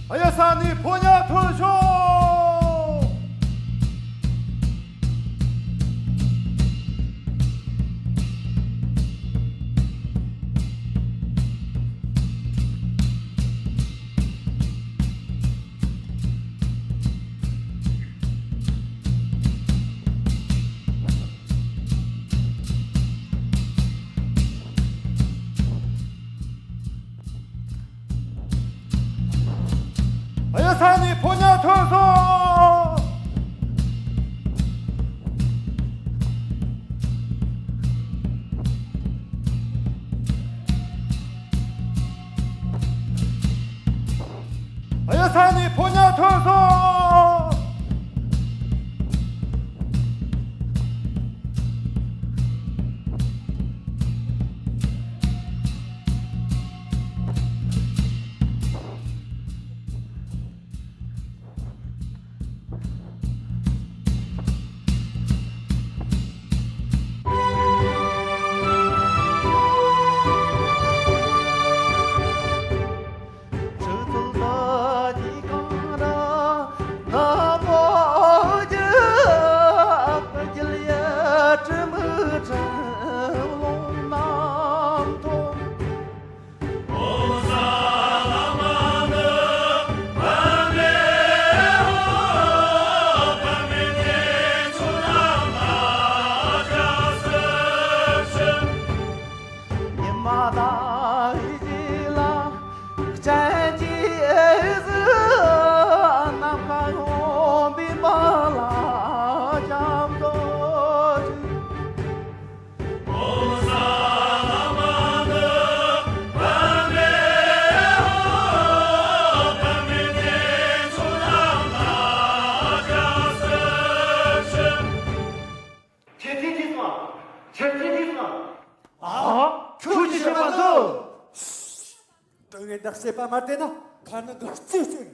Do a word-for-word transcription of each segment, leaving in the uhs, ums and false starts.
གཡུལ་ས་ནས་ཕོ་ཉ་ཐོན་ཤོག་གཡུལ་ས་ནས་ཕོ་ཉ་ཐོན་སོང་། གཡུལ་ས་ནས་ཕོ་ཉ་ཐོན་སོང་། ཉི་མ་དང་ཡི་གེ་ལ་སྤྱན་གྱི་ཨེ་ཟི་ནམ་མཁའ་ཡོང་བའི་མ་ལ་རྒྱ་མཚོ་ཆུ། ཁྱེད་ཚོས་དེ་སོང་། ཁྱེད་ཚོས་དེ་སོང་། ཨ། ཁྱོད་ཀྱིས་བཤད་པ་འདི། ད་ངས་འདི་བཤད་པ་མ་བལྟས་ན་ཁ་ནི་འདི་རྩིས་རྩིས།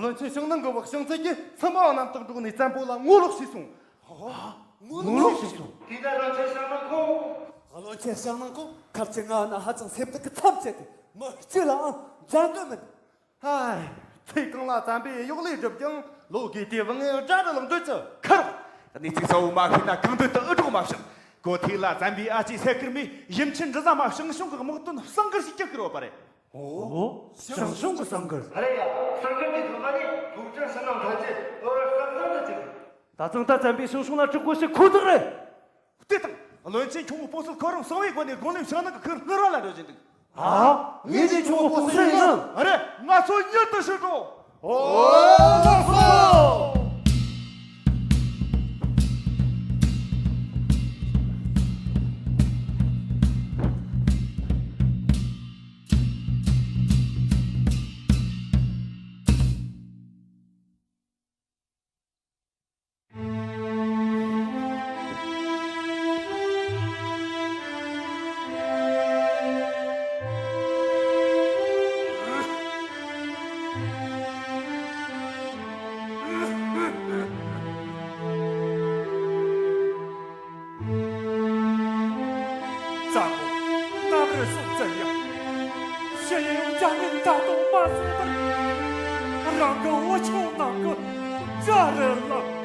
བློན་ཆེན་ཞང་ནང་གི་བག་ཞང་ཚལ་གྱིས་ཚུལ་མ་རྣམ་དག་འགྲོགས་ནས་བཙན་པོ་ལ་ངོ་ལོག་བྱས་སོང་། ངོ་ལོག་བྱས་སོང་། དེ་ལྟར་བློན་ཆེན་ཞང་ནང་ཁོ། བློན་ཆེན་ཞང་ནང་ཁོ་ཁ་ཅིག་ང་ན་ཧ་ཅང་སེམས་སྡུག་གི་མཚམས་བཅད་དེ་མི་གཅིག་ལའང་མཇལ་འདོད་མིན། ཧའི། ཚེ་གང་ལ་བཙན་པོའི་གཡོག་ལས་བསྒྲུབས་ཀྱང་། ལོ་རྒས་དུས་བུ་ངའི་དགྲ་རུ་ལོག་འདོད་ཀྱི་ཁར། གནས་ཚུལ་གསལ་བོ་མ་ཤེས་ན་གང་འདོད་དུ་ཨེ་འགྲོགས་མ་བྱུང་། གོ་ཐོས་ལ་བཙན་པོའི་ཨ་ཅེ་སེ་ཀར་མས་ཡུམ་ཆེན་འབྲི་བཟའ་མ་ཞང་ཞུང་གི་དམག་དོན་བསང་གར་ཞིག་རྒྱག་གི་རོགས་པ་རེད། ཨོ། ཞང་ཞུང་གི་བསང་གར། ཨ་རེད་ཡ། བསང་གར་གྱི་ཐོག་མ་ནས་ཕུག་ཀྲང་ཕྱི་ནང་ཐམས་ཅད་ཨོ་བསང་གར་དུ་བཅུག་ད་ཚང་ད་བཙན་པོའི་ཞང་ཞུང་ལ་གྲི་དགོས་ཞེས་ཁོ་ཐག་རེད། བལྟས་དང་། བློན་ཆེན་ཁྱུང་པོ་སྤོ་སོལ་ཁོ་རང་གསང་བའི་སྒོ་ནས་དགུང་ལོའི་ཕྱག་ནང་གི་ཁུར་སྔར་བ་ལ་འགྲོ་བཞིན་འདུག་ཨ། ངས་ནི་ཁྱུང་པོ་སྤོ་སོལ་ཡིན་ནམ། ཨ་རེ། ང་ཚོ་མྱུར་དུ་ཕྱིར་འགྲོ། ཨོ། ལགས་སོ། བཙན་པོ་གནམ་རི་སོགས་བཙན་ཡང་། ཕྱི་ཡི་འཇར་མན་མདའ་དང་དམར་སོགས་ལྟར། རང་གི་འོ་ཆུང་ནང་གི་འཇའ་རི་ལ།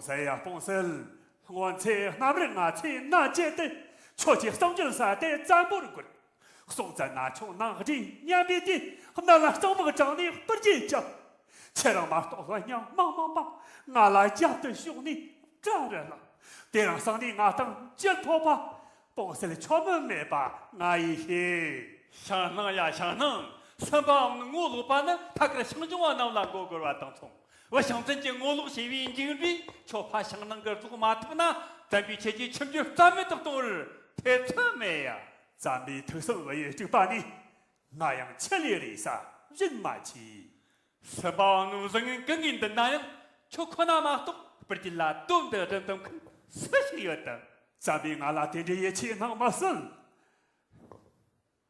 སེ་ཡ་སྤུངས་སེལ། སྔོན་ཚེ་གནམ་རི་ང་ཚོས་མནའ་བཅད་དེ། ཁྱོད་ཀྱི་གསང་རྒྱུད་ས་དེ་བཙན་པོར་བཀུར། སྲོང་བཙན་ན་ཆུང་ནང་སྒྲིག་མཉམ་པའི་དུས། གནམ་ལ་གཙང་པོ་དྲངས་ནས་སྤུར་རྒྱལ་བཅག་ཁྱེད་རང་མ་གཏོགས་གླུ་དབྱངས་མང་མང་པ། ང་ལ་རྒྱབ་ཏུ་ཕྱོགས་ནས་བཀྲ་རེ་ལ། དེ་རིང་སང་ནས་ང་དང་གཅིག་ཐོབ་པ། སྤུངས་སེལ་ཁྱོད་མིན་མེད་པ་ང་ཡིས་ཤེས། ཞང་སྣང་ཡ་ཞང་སྣང་། སུམ་པའམ་ངོ་ལོག་པ་ནི་ཐད་ཀར་ཞིང་སྦྱོང་བ་རྣམས་ལ་མགོ་སྒུར་བ་དང་མཚུངས། བུ་ཞང་བཙན་གྱིས་ངོ་ལོག་བྱས་པའི་མཇུག་འབྲས་ཁྱོད་ཕ་ཞང་སྣང་གིས་རྫོགས་མ་ཐུབ་ན། བཙན་པོས་ཁྱེད་ཀྱི་ཁྱིམ་རྒྱུད་རྩ་མེད་དུ་གཏོང་བར་ཐེ་ཚོམ་མེད་ཡ། བཙན་པོའི་ཐུགས་སྲོག་བུ་ཡིས་དཀྲུགས་པ་ནི། ང་ཡང་ཆི་ལས་རེད་ས་བཞིན་མ་མཆིས། སུམ་པའམ་བཟང་ངན་གང་གི་མདུན་ན་ཡང་ཁྱོད་ཁོ་ན་མ་གཏོགས་སྤུར་རྒྱལ་ལ་དོན་དུ་རིན་ཐང་མཁན་སུ་ཞིག་ཡོད་དམ། བཙན་པོས་ང་ལ་དེ་འདྲའི་ཡིད་ཆེས་གནང་མི་སྲིད།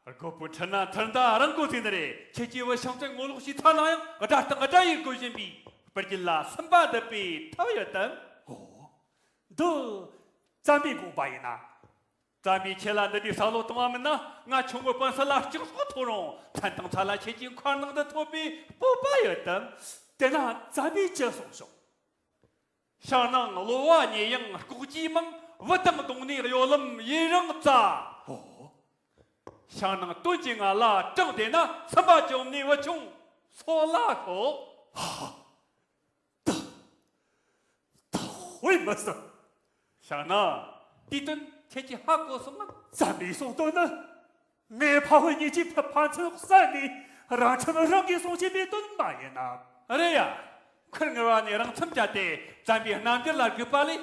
རྒོད་པོ་ཁྲིད་ན་ཐུར་མདའ་རང་མགོ་ཚོས་ནི་རེད། ཁྱེད་ཀྱིས་བུ་ཞང་བཙན་ངོ་ལོག་བྱས་ཚར་ན་ཡང་དགྲ་དང་དགྲ་ཡིས་རྒོལ་བཞིན་པའི་སྤུར་རྒྱལ་ལ་སུམ་པ་འདེབས་པའི་ཐབས་ཡོད་དམ། འོ། འདི་བཙན་པོའི་དགོངས་པ་ཡིན་ན། བཙན་པོས་ཁྱེད་ལ་འདི་འདྲའི་ས་ལོ་གཏོང་བ་མིན་ན། ང་ཆུང་ངུ་སྤུངས་སེལ་ལ་སྐྱག་སོགས་ཐོགས་རུང་། མཚན་དང་ཚ་ལ་ཁྱེད་ཀྱི་མཁར་ནང་དུ་ཐོབ་པའི་སྤོབས་པ་ཡོད་དམ། དེ་ན་བཙན་པོས་ཅི་གསུངས་བྱུང་། ཞང་སྣང་གློ་བ་མྱེ་ཡང་ལྐོག་ཇའི་མིང་། བུ་དང་བསྡོངས་ནས་གཡོ་ལམ་ཡུན་རིང་བཙའ། ཨོ། ཞང་སྣང་དོན་གྱིས་ང་ལ་དྲངས་བསྡད་ན། སུམ་པ་བཅོམ་ནས་བུ་ཆུང་སོད་ལ་ཤོག་ད་ད་དཔེ་མི་སྲིད། ཞང་སྣང་། དེའི་དོན་ཁྱེད་ཀྱིས་ཧ་གོ་སོང་ངམ། བཙན་པོས་གསུངས་དོན་ནི། ངའི་ཕ་བུ་གཉིས་ཀྱི་ཕ་ཕན་ཚུན་བསད་ནས་རང་ཁྲིམས་རང་གིས་སྲུང་བྱེད་པའི་དོན་མ་ཡིན་ནམ། རེད་ཡ། ཁུར་ངལ་བ་ནས་རང་མཚམས་བཅད་དེ་བཙན་པོའི་རྣམ་འགྱུར་ལ་སྒུག་པ་ལས།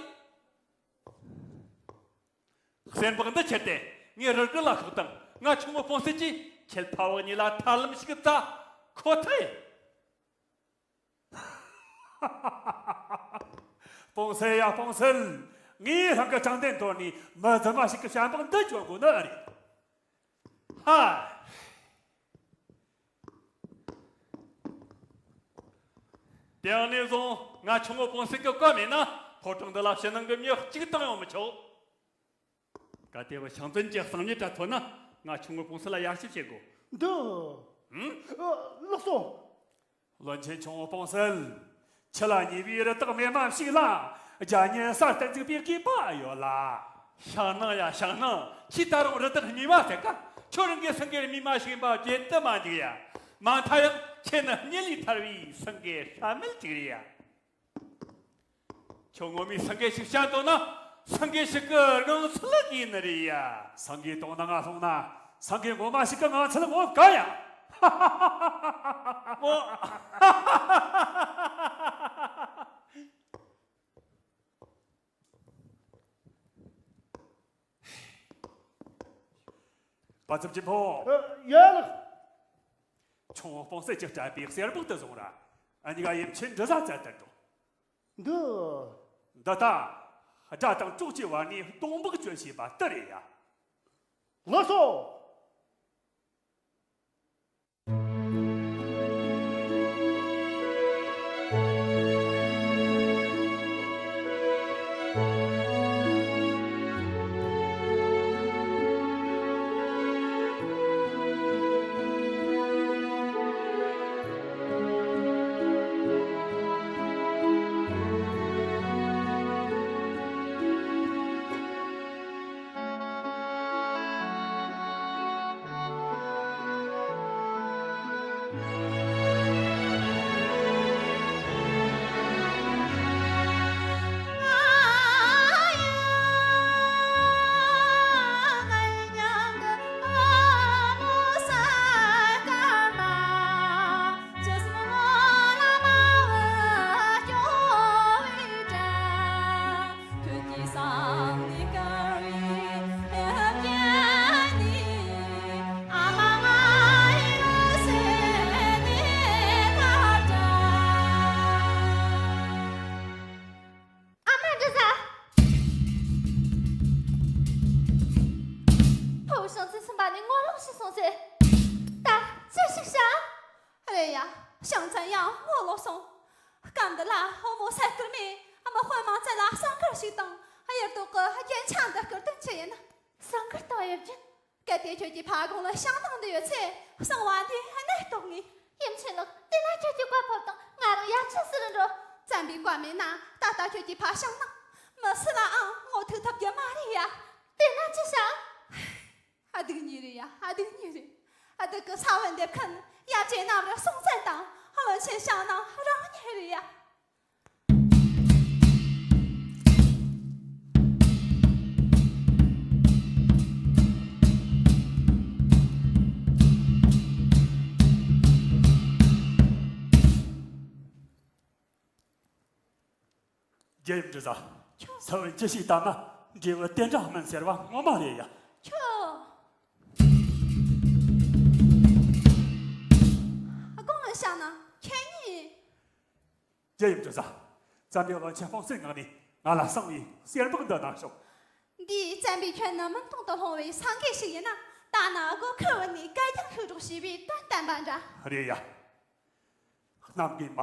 གསེར་འབག་འདི་ཁྱེར་ཏེ་ངའི་རུ་སྒར་ལ་ཤོག་དང་། ང་ཆུང་ངུ་སྤུངས་སེལ་གྱིས་ཁྱེད་ཕ་བུ་གཉིས་ལ་ཐར་ལམ་ཞིག་བཙལ་ཁོ་ཐག་ཡིན། སྤུངས་སེལ་ཡ་སྤུངས་སེལ། ངས་རང་གི་དྲང་བདེན་དོར་ནས་མི་རྫུན་མ་ཞིག་གི་བྱམས་པ་འདི་སྐྱོན་དགོས་ནི་ཨེ་རེད། ཧ། དེ་ཡང་ནས་བཟུང་ང་ཆུང་ངུ་སྤུངས་སེལ་གྱི་བཀའ་མེད་ན། ཕོ་བྲང་འདི་ལ་ཕྱི་ནང་གི་མྱི་གཅིག་དང་ཡང་མི་ཆོག་གལ་ཏེ་བུ་ཞང་བཙན་གྱི་གསང་ཉུལ་འདྲ་ཐོན་ན། ང་ཆུང་ངུ་སྤུངས་སེལ་ལ་ཡར་ཞུ་བྱེད་དགོས། འདི། ཨང་། ཨ། ལགས་སོ། བློན་ཆེན་ཆུང་ངུ་སྤུངས་སེལ། ཁྱི་ལ་ཉེས་པའི་རི་དྭགས་མེ་མ་ཞིག་ལ། རྒྱ་ཉིན་གསར་དུ་འཛུགས་པའི་དགོས་པ་ཡོད་ལ། ཞང་སྣང་ཡ་ཞང་སྣང་། ཁྱིས་ད་རུང་རི་དྭགས་རྨས་མ་ཟེར་ག་ཁྱོད་རང་གི་སེང་གེ་རྨས་མ་ཞིག་ཡིན་པ་བརྗེད་དུ་མ་འཇུག་ཡ། མ་མཐའ་ཡང་ཁྱེད་ནི་གཉིད་ལས་ཐར་བའི་སེང་གེ་སྲ་མེད་ཅིག་རེད་ཡ། ཁྱོད་ངོ་མའི་སེང་གེ་ཞིག་བཤད་འདོད་ན། སེང་གེ་ཞིག་གི་སྣང་ཚུལ་གྱིས་ནི་རེད་ཡ། སེང་གེའི་དོང་ནང་ང་ལྷུང་ན། སེང་གེ་ངོ་མ་ཞིག་གི་ངང་ཚུལ་ངོ་དགའ་ཡ། ཨོ། པ་ཚབ་ཀྱི་ཕོ། ཡ་ལགས། ཆུང་ངུ་སྤུངས་སེལ་གྱིས་སྤྲད་པའི་གསེར་འབག་དེ་བཟུང་ར། ཨ་ནི་ག་ཡིམ་ཆེན་འབྲི་ས་བཙལ་དུ་འགྲོ། འདི། འདི་ལྟ། དགྲ་དང་གྲོགས་ཀྱི་བར་ནས་གདོང་འབག་གྱོན་བྱས་པ་དེ་རེད་ཡ། ལགས་སོ། ཨ་མ་འདྲི་ས། ཕོ་བོ་ཞང་བཙན་སུམ་པ་ནས་ངོ་ལོག་ཞིག་སོང་ཟེར། ད་ཅི་ཞིག་བྱ། རེད་ཡ། ཞང་བཙན་ཡང་ངོ་ལོག་སོང་། སྐབས་འདི་ལ་ཕོ་མོ་སེ་སྐུལ་མས་ཨ་མ་དཔོན་དམངས་བཙན་ལ་གསང་སྐུལ་ཞིག་དང་། གཡུ་ཐོག་གི་རྒྱན་ཆ་འདི་སྐུལ་དོན་ཅི་ཡིན། གསང་སྐུལ་དང་གཡུ་རྒྱན། གལ་ཏེ་ཁྱོད་ཀྱི་ཕ་དགུང་ལ་ཞང་ཐང་འདི་ཡོད་ཚེ་གསང་བ་འདིའི་གནས་རྟོགས་ངེས། ཡུམ་ཆེན་ལགས། དེ་ན་ཁྱོད་ཀྱི་བཀའ་ཕབ་དང་། ང་རང་ཡར་ཆུ་ཟུར་རུ་འགྲོ། བཙན་པོའི་བཀའ་མེད་ན་ད་ལྟ་ཁྱོད་ཀྱི་ཕ་བྱུང་ན་མི་སུ་ལའང་ངོ་ཐུག་ཐུབ་རྒྱུ་མ་རེད་ཡ། དེ་ན་ཅི་བྱ། སྡུག་བསྔལ་རེད་ཡ། སྡུག་བསྔལ་རེད། སྡུག་གི་ས་བོན་འདེབས་མཁན་ཡབ་རྗེ་གནམ་རི་སྲོང་བཙན་དང་བློན་ཆེན་ཞྭ་ནག་རང་ཉིད་རེད་ཡ། རྒྱལ་ཡུམ་ཇི་ལྟར། ཁྱོད། ས་བོན་ཅི་ཞིག་བཏབ་ན་འབྲས་བུ་དེ་འདྲ་སྨིན་ཟེར་བ་ངོ་མ་རེད་ཡ། ཁྱོད། དགུང་ལོ་ཞྭ་ནག་ཁྱེད་གཉིས། རྒྱལ་ཡུམ་ཇི་ལྟར། བཙན་པོའི་བློན་ཆེན་སྤོང་སེང་ངག་ནས་ང་ལ་གསང་བའི་གསེར་འབག་འདི་གནང་ཤོག། འདིས་བཙན་པོས་ཁྱོད་ནི་མུན་དོང་དུ་ལྷུང་བའི་སེང་གེ་ཞིག་ཡིན་ན། ད་ནི་སྒོ་ཁར་བུད་ནས་གད་རྒྱངས་ཤིག་སྒྲོགས་ཞེས་པའི་དོན་བསྟན་པ་འདྲ། རེད་ཡ། གནམ་གྱི་མ།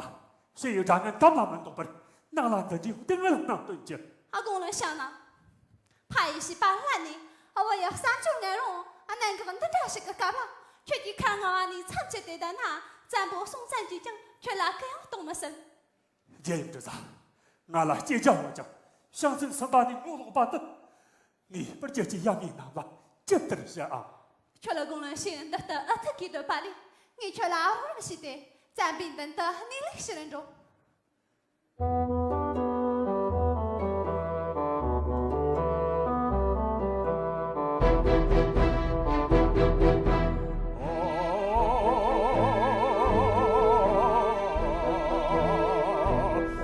ཕྱི་ཡི་དགྲ་ངན་དམ་ལ་མི་འདོགས་པར། ནགས་ལ་འདི་འདྲའི་སྡུག་བསྔལ་གནང་དོན་ཅི། དགུང་ལོ་ཞྭ་ནག། ཕ་ཡི་བྱིས་པ་ལྷ་ནས་བུ་ཡི་བསམ་སྦྱོར་ངན་རུང་གནད་འགག་འདི་འདྲ་ཞིག་གི་སྐབས་ལ་ཁྱོད་ཀྱིས་ཁ་ངལ་བ་ནས་མཚམས་བཅད་དེ་བསྡད་ན། བཙན་པོ་སྲོང་བཙན་གྱིས་ཀྱང་ཁྱོད་ལ་གུ་ཡངས་གཏོང་མི་སྲིད། རྒྱལ་ཡུམ་ཇི་ལྟར། ང་ལ་སྐྱེས་རྒྱ་ཡོད་ཀྱང་ཤིང་ཚན་གསུམ་པ་ནས་ངོ་ལོག་པ་འདི། ངའི་སྤུར་རྒྱལ་གྱི་ཡབ་མེས་རྣམས་ལ་ཇི་ལྟར་བཤད་ཨང་། ཁྱོད་ལ་དགུང་ལོན་ཞིང་འདི་ལྟར་ཨ་ཐུར་གྱིས་སྡོད་པ་ལས། ངས་ཁྱོད་ལ་རོགས་རམ་བྱས་ཏེ་བཙན་པོའི་མདུན་དུ་གནས་ལུགས་ཕྱིར་འགྲོ།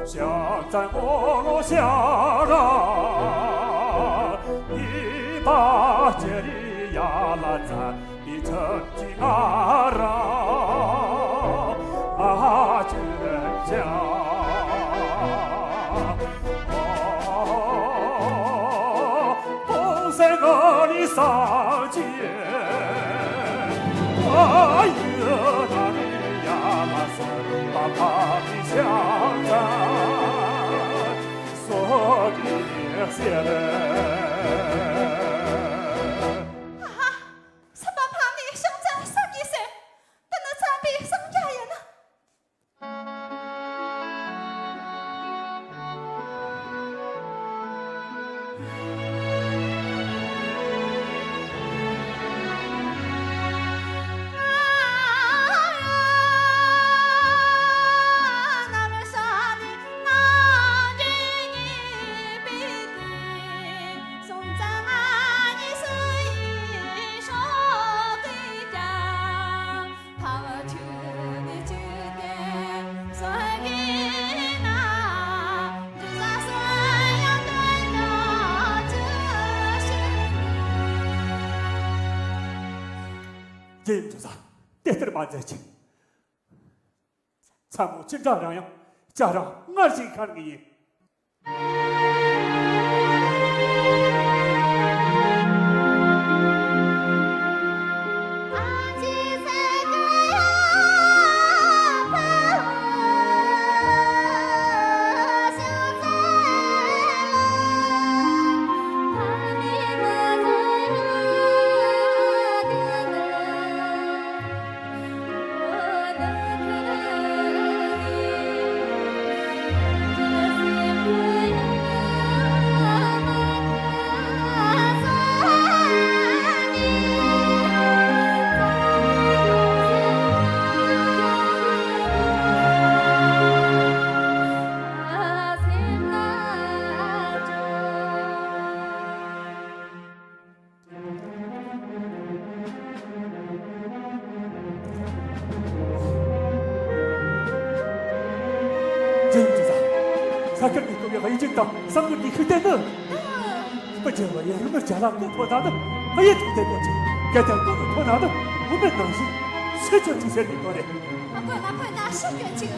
ཞང་བཙན་ངོ་ལོ་ཤ་ར། ཨི་པ་ཅེ་རི་ཡ་ལ་ཙ་པི་ཁྲི་ཅི་ང་ར་ཨ་ཅེ་ཅ། ཨོ་སེ་ག་ལི་ས་ཅི་ཨ་ཡུ་ད་རི་ཡ་ལ་ས་པ་པ་མི་ཤ་ཙ། སོ་གི་སེ་རེ། ཨ་ཧ། སྲིད་པ་ཕ་མའི་ཤིང་རྩ་སོ་གི་སེ། འདི་ནི་བཙན་པོའི་གསང་རྒྱ་ཡིན་ན། རྒྱལ་ཡུམ་ཇི་ལྟར། དེ་ལྟར་མ་མཛད་ཅིག། མཚན་མོ་ཅི་འདྲ་རིང་ཡང་། སྐྱ་རེངས་སྔར་བཞིན་ཤར་ངེས་ཡིན། ཇིང་ཇི་ས། ས་ཁུལ་གྱི་ཀོ་བའི་དབྱེ་འབྱེད་དང་བསམ་ཡུལ་གྱི་ཤུགས་ལྡན་ནི། སྤུ་རྒྱལ་བ་ཡི་རིག་མི་བྱ་ལ་ཀུན་ཐོན་ན་ནི། དབྱེ་ཐུག་ལྡན་པོ་ཅིག་གལ་ཏེ་ཀུན་ཐོན་ན་ནི། འུ་མེད་ནང་བཞིན་ཕྱི་སྐྱོན་ཅིག་ཟེར་ནས་དོན་རེད། ཨ་ཀོ་ན་ཕོད་ན་ཕྱི་སྐྱོན་ཅིག་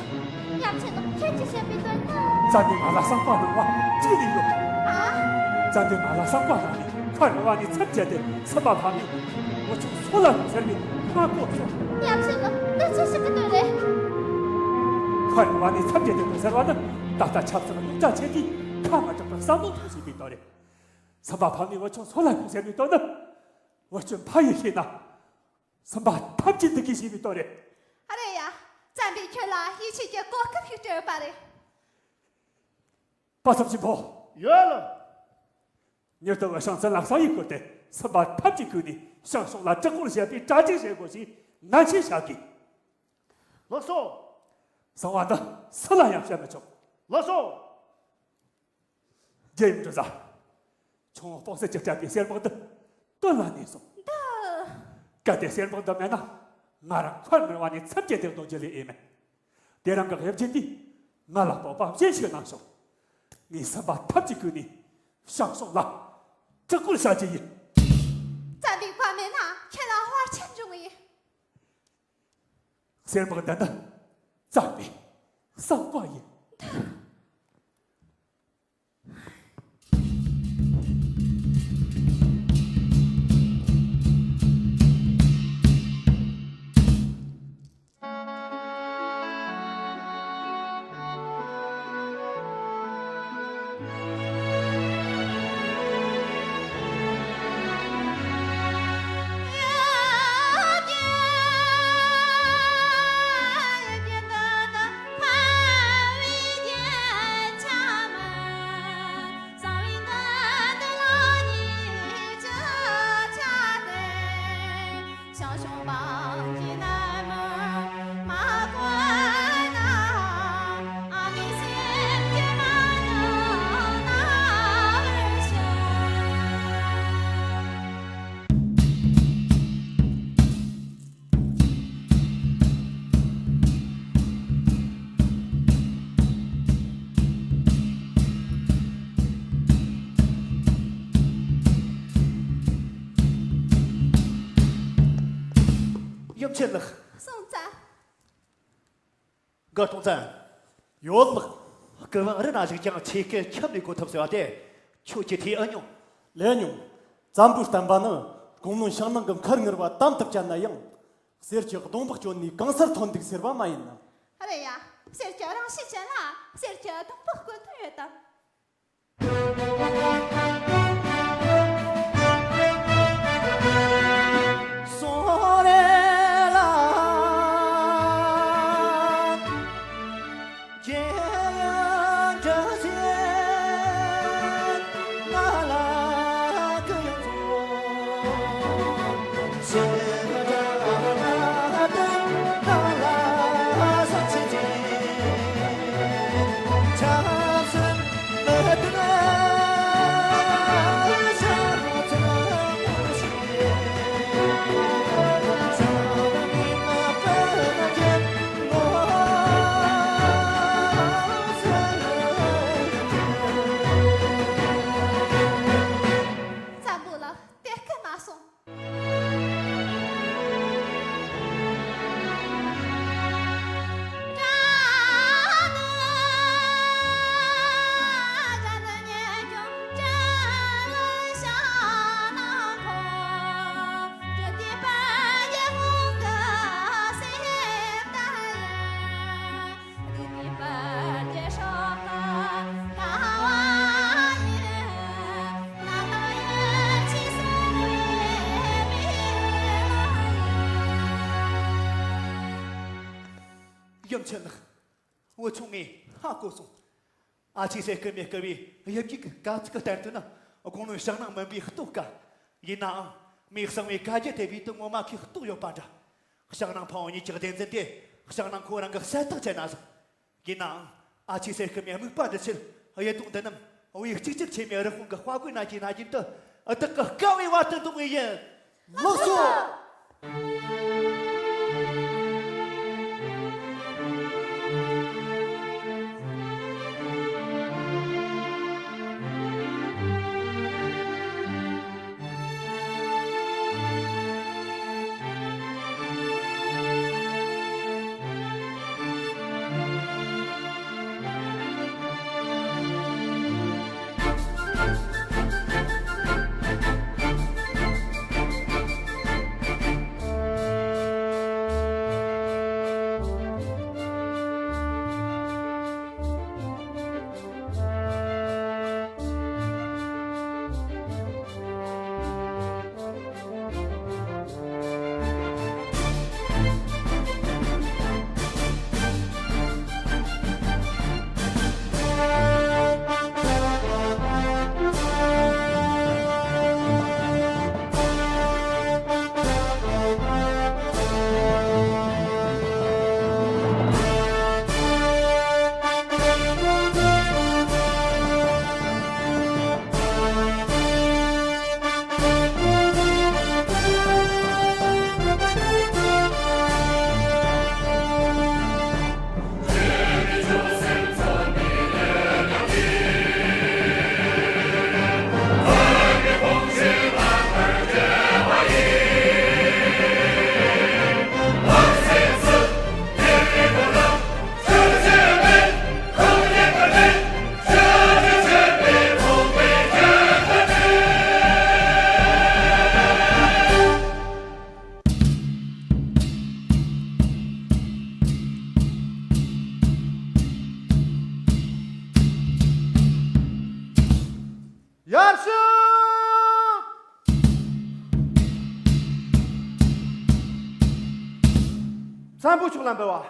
ཡབ་ཆེན་ལགས་ཁྱེད་ཀྱིས་བཤད་པའི་དོན་ནི། བཙན་པོས་ང་ལ་གསང་བ་གནང་བ་ཅི་ལས་ཡོད། ཨ། བཙན་པོས་ང་ལ་གསང་བ་གནང་ནས་ཁ་རུ་བ་ནས་མཚམས་བཅད་དེ་སུམ་པ་ཕ་མས་འུ་ཆུང་སོ་ལ་ལུག་ཟེར་བའི་སྔ་གོ་སོང་། ཡབ་ཆེན་ལགས་འདི་ཅི་ཞིག་གི་དོན་རེད། ཁ་རུ་བ་ནས་མཚམས་བཅད་དེ་འདུག་ཟེར་བ་ནི་ད་ལྟ་ཆབ་སྲིད་རྙོག་དྲ་ཆེ་དུས་ཁ་མ་གྲགས་པར་བསམ་བློ་ཐོངས་ཞེས་པའི་དོན་རེད། སུམ་པ་ཕ་མས་འུ་ཆུང་སོ་ལ་ལུག་ཟེར་བའི་དོན་ནི། འུ་ཆུང་ཕ་ཡིས་ཤེས་ན། སུམ་པ་ཐམས་ཅད་འདི་གིས་ཤེས་པའི་དོན་རེད། ཨ་རེད་ཡ། བཙན་པོས་ཁྱོད་ལ་ཡིད་ཆེས་ཀྱི་གོ་སྐབས་ཤིག་སྤྲད་ཡོད་པ་རེད། པ་སངས་ཆེན་པོ། ཡོད་ལགས། མྱུར་དུ་འུ་ཤང་ཙི་ལ་བསང་ཡིག་བསྐུར་ཏེ། སྲིད་པ་ཐབས་ཀྱིས་བསྐུལ་ནས་ཞང་ཞུང་ལ་དྲག་སྐོར་བྱེད་པའི་གྲ་སྒྲིག་བྱེད་དགོས་ཞེས་ནན་བཤད་བྱ་དགོས། ལགས་སོ། གསང་བ་འདི་སུ་ལ་ཡང་བཤད་མི་ཆོག་ལགས་སོ། རྒྱལ་ཡུམ་གྲུབ་ས། ཁྱོད་སྤོག་སེར་གྱིས་སྤྲད་པའི་གསེར་སྦུག་འདི་དོན་ལ་གནས་སོང་། འདི། གལ་ཏེ་གསེར་སྦུག་འདི་མེད་ན། ང་རང་འཁོར་མི་བ་ནས་ཚབ་བྱས་ཏེ་སྡོད་རྒྱུ་ལས་ཨེ་མེད། དེ་རིང་གི་དབྱིབས་འབྱེད་འདིས་ང་ལ་སྤོབས་པ་གཞན་ཞིག་གནང་ཤོག་ངས་སྲིད་པ་ཐབས་ཀྱིས་བསྐུལ་ནས་ཞང་ཞུང་ལ་དྲག་སྐོར་བྱ་རྒྱུ་ཡིན། བཙན་པོའི་བཀའ་མེད་ན་ཁྱེད་ལ་བར་ཆད་འབྱུང་ངེས། གསེར་སྦུག་འདི་ནི་བཙན་པོའི་བསང་སྐོར་ཡིན། ཡུམ་ཆེན་ལགས། སོང་ཙང་། དགའ་གཏོང་ཙང་། ཡོད་ལགས། སྐུ་དབང་རི་ན་བཞུགས་ཀྱང་ཆོས་སྐད་ཁྱབ་ནས་གོ་ཐུབ་ཟེར་བ་དེ་ཁྱོད་ཀྱིས་ཐོས་ཨེ་མྱོང་། ལས་མྱོང་། བཙན་པོའི་བསྟན་པ་ནི་གོང་མའི་ཞང་ནང་གི་མཁར་ངར་བ་དམ་དུ་བཅད་ན་ཡང་། གསེར་གྱི་སྡོང་པོ་བསྐྱོན་ནས་གང་སར་ཐོན་འདུག་ཟེར་བ་མ་ཡིན་ནམ། རེད་ཡ། གསེར་གྱི་རང་བཞིན་ཅན་ལ་གསེར་གྱི་སྡོང་པོ་བསྐོན་དོན་ཡོད་དམ། བཙན་པོ་ལགས། དེ་སྐད་མ་གསུང་། ཡུམ་ཆེན་ལགས། འུ་ཆོ་ངས་ཧ་གོ་སོང་། ཨ་ཆེ་སེ་སྐུ་མེ་བསྐུལ་བའི་དབྱིབས་ཀྱི་དཀའ་ཚེགས་གཏན་དུ་ན་དགུང་ལོའི་ཞང་ནང་མུན་པའི་སྟོད་ཀ། ཡིན་ནའང་མི་གསང་བའི་བཀའ་རྒྱུད་དེ་བས་དུ་ངོ་མ་ཁེགས་རྟོགས་ཡོད་པ་འདྲ། ཞང་ནང་ཕ་བོང་གཉིས་ཀྱི་བདེན་འཛིན་དེ་ཞང་ནང་ཁོ་རང་གི་གསལ་ཐག་བཅད་ན་བཟང་། ཡིན་ནའང་ཨ་ཆེ་སེ་སྐུ་མའི་དམིགས་པ་འདི་ཕྱིར་གཡུལ་དུ་འདི་རྣམས་བོད་གཅིག་གྱུར་ཆེན་མོའི་རུ་དཔུང་གི་དཔའ་རྒོད་རྣམས་ཀྱི་ན་གཞོན་དུ་བདག་གི་དཀའ་བའི་བར་དུ་འདོན་ངེས་ཡིན། ལགས་སོ། བཀྲ་ཤིས། བཙན་པོ་མཆོག་ལ་འབུལ་བ།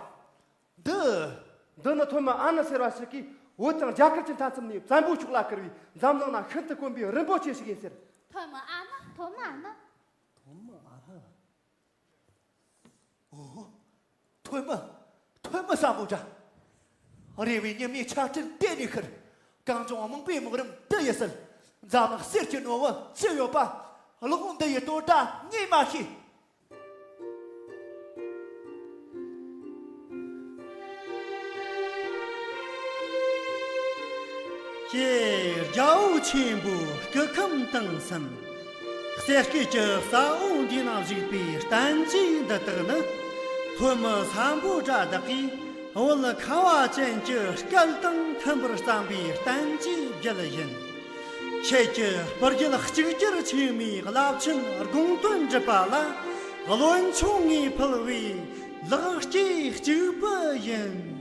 འདི། འདི་ནི་ཐོན་མི་ཨ་ནི་ཟེར་བ་ཞིག་གིས་བོད་དང་རྒྱ་གར་གྱི་མཐའ་མཚམས་ནས་བཙན་པོ་མཆོག་ལ་བསྐུར་བའི་འཛམ་གླིང་ན་ཤིན་ཏུ་དཀོན་པའི་རིན་པོ་ཆེ་ཞིག་ཡིན་ཟེར། ཐོན་མི་ཨ་ནི། ཐོན་མི་ཨ་ནི། ཐོན་མི་ཨ་ནི། ཨོ། ཐོན་མི། ཐོན་མི་བསམ་པོ་འདྲ། རེ་བའི་ཉི་མའི་ཆར་སྤྲིན་དེ་ནས་ཤར། གངས་ལྗོངས་རྨོངས་པའི་སྨག་རུམ་དེ་ཡི་སེལ། འཛམ་གླིང་གསེར་གྱི་ནོར་བུ་ཅི་ཡོད་པ། གློག་འོད་འདི་ཡི་དོ་ཟླ་ངས་མ་ཤེས། ཀྱེ། རྒྱལ་པོ་ཆེན་པོའི་སྐུ་ཁམས་དྭངས་སིང་། གསེར་སྐུད་ཀྱི་ས་འོག་འདི་ན་བཞུགས་པའི་བསྟན་བཅོས་འདི་དག་ནི། ཐོན་མི་བསམ་པོ་བཀྲ་བདག་གིས་བོད་ཁ་བ་ཅན་གྱི་སྐད་དང་མཐུན་པར་བརྩམས་པའི་བསྟན་བཅོས་རྒྱུད་ཡིན། ཁྱེད་ཀྱི་སྤུ་རྒྱལ་གཅིག་གྱུར་ཆེན་མོའི་རླབས་ཆེན་དགོངས་དོན་འགྲུབ་པ་ལ། བློན་ཆུང་ངས་ཕུལ་བའི་ལེགས་སྐྱེས་གཅིག་པུ་ཡིན།